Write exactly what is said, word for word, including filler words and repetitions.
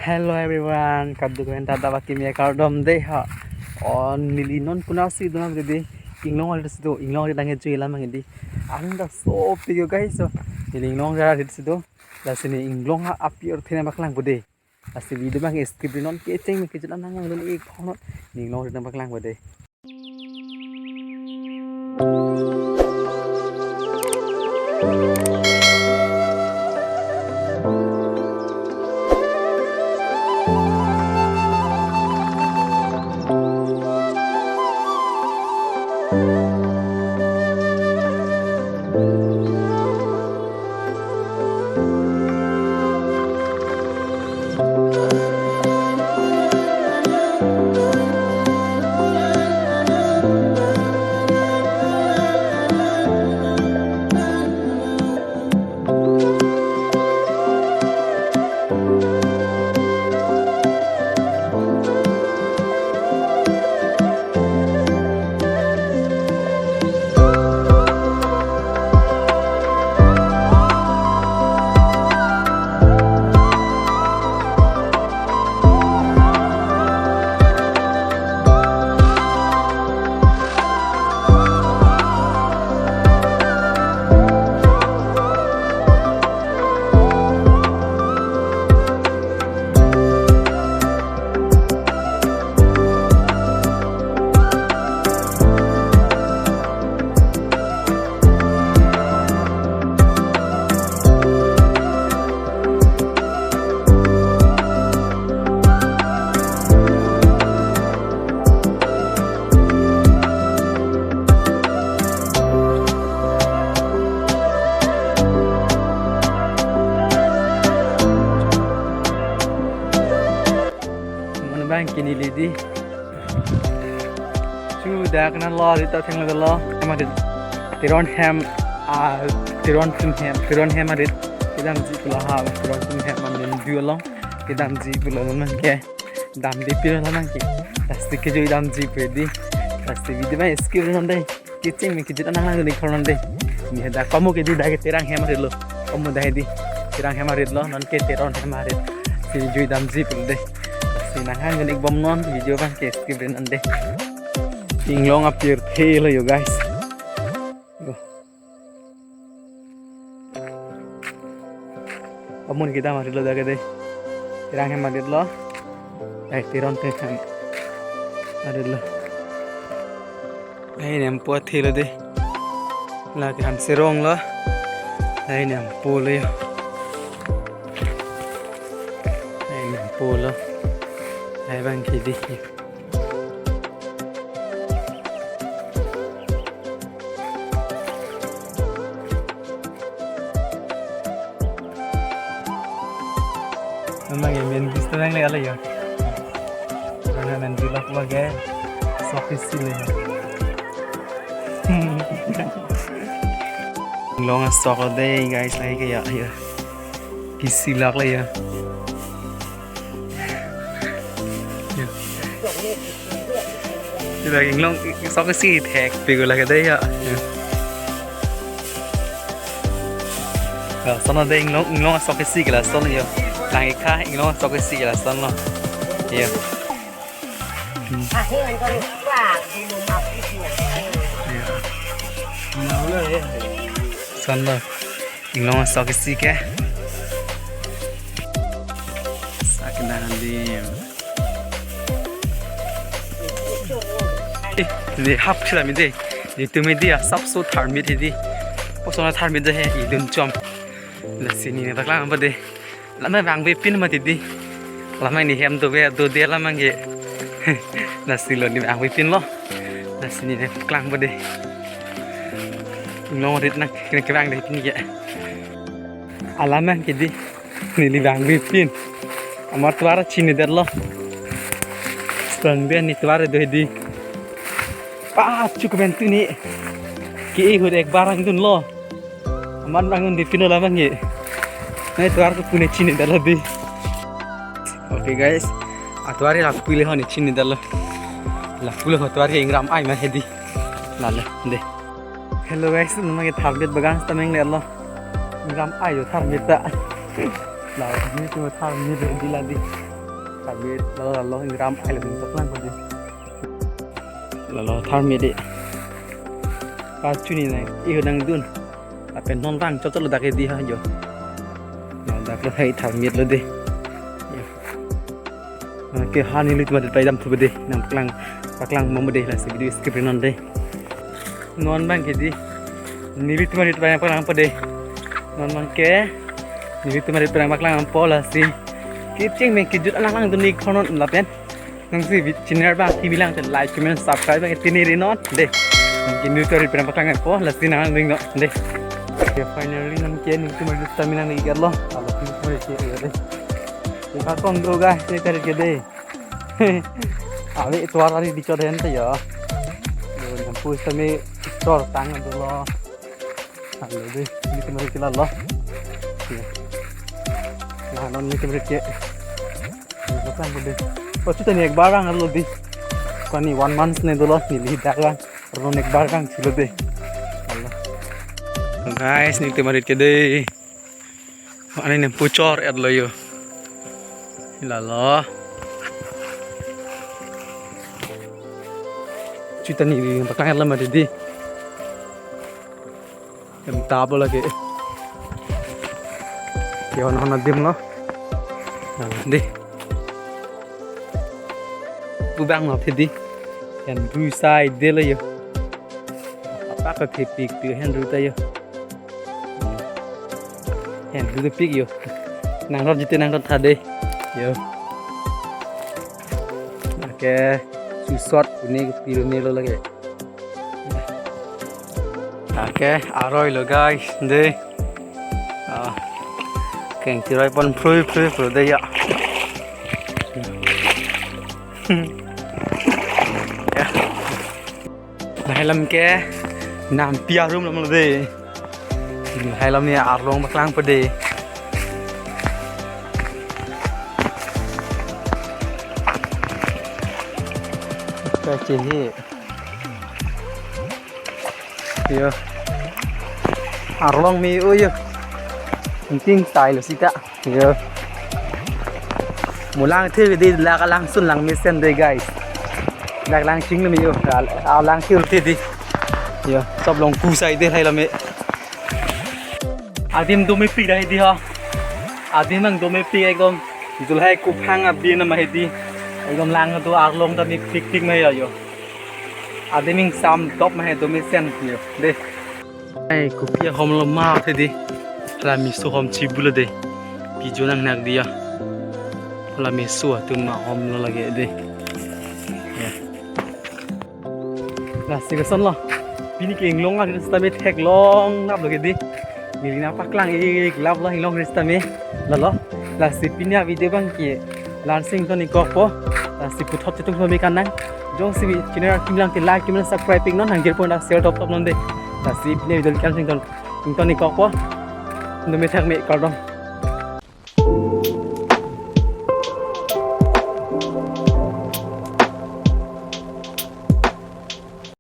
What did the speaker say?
Hello everyone, kadokave ta dak akimi akardom dei ha. O neli non konatsi dun nang dei, Inglong arit si do, Inglong arit nangkejui alam nang dei. An dak sopik yo guys, so neli Inglong arit si do. Lasi ne Inglong apirthe nangpaklangpo dei. Lasi video abang skip ri non, kecheng me kejut an nangdun ik thongnat, ne Inglong arit nangpaklangpo dei. Mon abang ke neli dei. Su dak nalo dei, ta theklonglo. Hem arit. Teron hem, ah, Teron sum hem, Teron hem arit. Kedamji pulo ha, Teron sum hem amen du along. Kedamji pulo non ke. Damde pilo alam nang ke. Lasi kejui damji pu dei. Lasi video abang skip ri non dei. Kecheng me kejut an nangdun ik thongnat dei. Ne dak komo ke dei, dak ke Terang hem arit lo. Komo dak dei. Terang hem arit lo, non ke Teron hem arit. Si jui damji pu dei. Si nangdun ik bom non, video abang ke skip ri non dei. Inglong apirthe lo yo guys. Yo. Amun kedam arit lo dak ke dei. Terang hem arit lo. Ai, Teron te hem arit lo. Ai, nempo athe lo dei. Lake Hanserong lo. Ai, nempo lo yo. Ai, nempo lo. Ai, abang ke dei. Memang ya, main bis terang le ala ya. Karena main bis lak lagi, sopisi le ya. Inglong asok dei, guys, lagi ke ya, ya. Kisi lak le ya. Ya. Sila Inglong asok kesi thekpik lake dei ya. Ya. Ya, lason dei Inglong, Inglong asok kesi ke lason ya. Nang ikha Inglong asok kesi ke lason lo. Ya. Hmm. Ya. Lason lo. Inglong asok kesi ke. Sakin dangan di. Eh, di hap sila mi dei. Di tumi di asap so tharmit di. Kosonlo tharmit dei he, idun chom. Lasi ne paklangpo dei. Alam abang vangvepin mati dei. Alam ne hem dove, dode alam ke. Lasi lo ne vangvepin lo. Lasi ne paklangpo dei. Inglong arit nang kevang dei pini ke. Alam ke dei. Neli vangvepin. Amat tovar chinidetlo. Stang dia ne tovar do dei. Pa chu kebentu ne. Ke-e ahut ek bar nangdunlo. Amat nangdunde pino alam ke. Ne tovar ke pu ne chinidetlo dei. Okay guys. Atovar ke lapu le ho ne chinidetlo. Lapu le ho tovar ke ingram ai ma he dei. Lale dei. Hello guys, non ke tharmit bagan stameng le lo. Ingram ai yo tharmit ta. La, ne tu tharmit dei la dei. Tharmit, lalo, lalo, Ingram, ai lo, nangchoklang ko dei. Lalo, tharmit dei. Pas chuni nang, iho nangdun. Lapen non vang chotlo dak dei ha jo. Non dak lo hai tharmit lo dei. Ke ha nelitum arit pai damthu dei. Nangpaklang, paklang mo dei, lasi video skip ri non dei. Non abang ke dei. Nelitum arit pai paklangpo dei. Non abang ke nelitum arit pai paklangpo lasi. Kecheng me kejut alang langdun ik konon lapen. Nangsi vi-, channel abang kimi lang te like, comment, subscribe abang tini ri non dei. Nangke nelitum arit pai paklangpo lasi nangding non dei. Ya, finally nangke nelitum arit stamina nangkelo. Alo nelitum arit ke ya dei. Ika kong bro guys, nelitum arit ke dei. Ave ituar ari dichot hen ta ya. Yo, nangpu sitame chor tang dolo. Alo dei, nelitum arit ke lalo. Ya. Nah, non nelitum arit ke. Nelitum arit ke dei. Oh, chutani ekbar vang alo dei. Kani one month ne dolo, neli dak vang. Ron ekbar vang chilo dei. Alo. Guys, nelitum arit ke dei. Ani nangpu chor-et lo yo. Lalo. Chutani dei, paklang-et lo mati dei. Em tap lo lake. Ke hon hon adim lo. Nah, dei. Pu abang lo the dei. Hen ru sai dei lo yo. Apa ka thepik tu hen ru ta yo. Hen ru pik yo. Nang rot jite nang rot tha dei. Yo. Lake susot kuni ke piru ne lo lake. Lake aroi lo guys, dei. Ah. Keng tiroi pon phrui phrui phrui dei ya. Ya. Lahai lam ke nampi arum lam lo dei. Lahai lam ni arlong paklangpo dei. Kachehe. Yo. Arlong me-o yo. Ingting style sita. Yo. Mo lang the dei, la ka langsun lang mesen dei guys. Dak lang ching lo me yo. Al-, alang thir the dei. Yo, top long ku sai dei lahai lam me. Adim do mepik dei dei ha. Adim nang do mepik ekdom. Julhai kuphang abin ma he dei. Ekdom lang do arlong ta mepik pik ma ya yo. Adim ingsam dop ma he do mesen yo. Dei. Ai, kopi ahom lo ma the dei. Hala meso ahom chibu lo dei. Pijo nangnak dei ya. Hala meso atum ahom lo lake dei. Ya. Lasi koson lo. Pini ke inglong arit sitame theklong nap lo ke dei. Neli nangpaklang ik lap lo inglong arit sitame. Lalo. Lasi pini avideo abang ke la-ansi ingtonikokpo. Lasi puthot chetung lo me kanang. Jongsi channel akim lang ke like, comment, subscribe ik non, nang girpo dak share top top non dei. Lasi pini video ke la-ansi ington, ingtonikokpo. Dome thak me, kardom.